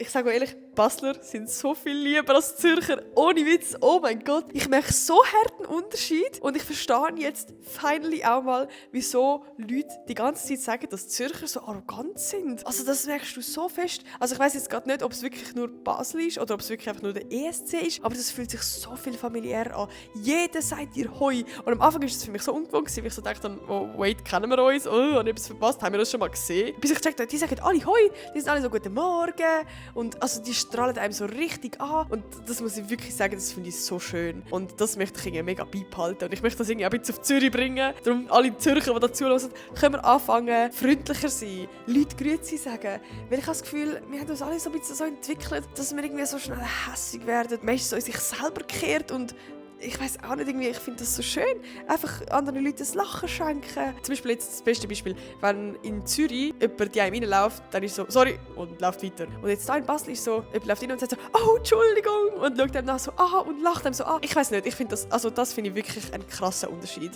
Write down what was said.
Ich sage euch ehrlich, Basler sind so viel lieber als Zürcher. Ohne Witz, oh mein Gott. Ich merke so harten Unterschied. Und ich verstehe jetzt finally auch mal, wieso Leute die ganze Zeit sagen, dass Zürcher so arrogant sind. Also das merkst du so fest. Also ich weiss jetzt gerade nicht, ob es wirklich nur Basel ist oder ob es wirklich einfach nur der ESC ist. Aber das fühlt sich so viel familiär an. Jeder sagt dir Hoi. Und am Anfang war es für mich so ungewohnt, weil ich so dachte, oh wait, kennen wir uns? Oh, habe ich etwas verpasst? Haben wir das schon mal gesehen? Bis ich gecheckt habe, die sagen alle Hoi. Die sind alle so «Guten Morgen». Und also die strahlen einem so richtig an. Und das muss ich wirklich sagen, das finde ich so schön. Und das möchte ich irgendwie mega beibehalten. Und ich möchte das irgendwie auch ein bisschen auf Zürich bringen. Darum alle Zürcher, die da zuhören, können wir anfangen, freundlicher sein, Leute Grüezi sagen. Weil ich habe das Gefühl, wir haben uns alle so ein bisschen so entwickelt, dass wir irgendwie so schnell hässig werden. Meistens so in sich selber kehrt und ich weiß auch nicht, irgendwie, ich finde das so schön. Einfach anderen Leuten das Lachen schenken. Zum Beispiel jetzt das beste Beispiel, wenn in Zürich jemand die einem reinläuft, dann ist so «Sorry» und läuft weiter. Und jetzt da in Basel ist so, jemand läuft rein und sagt so «Oh, Entschuldigung» und schaut einem nach so «Aha» und lacht einem so an. Ich weiß nicht, ich finde das, also das finde ich wirklich einen krassen Unterschied.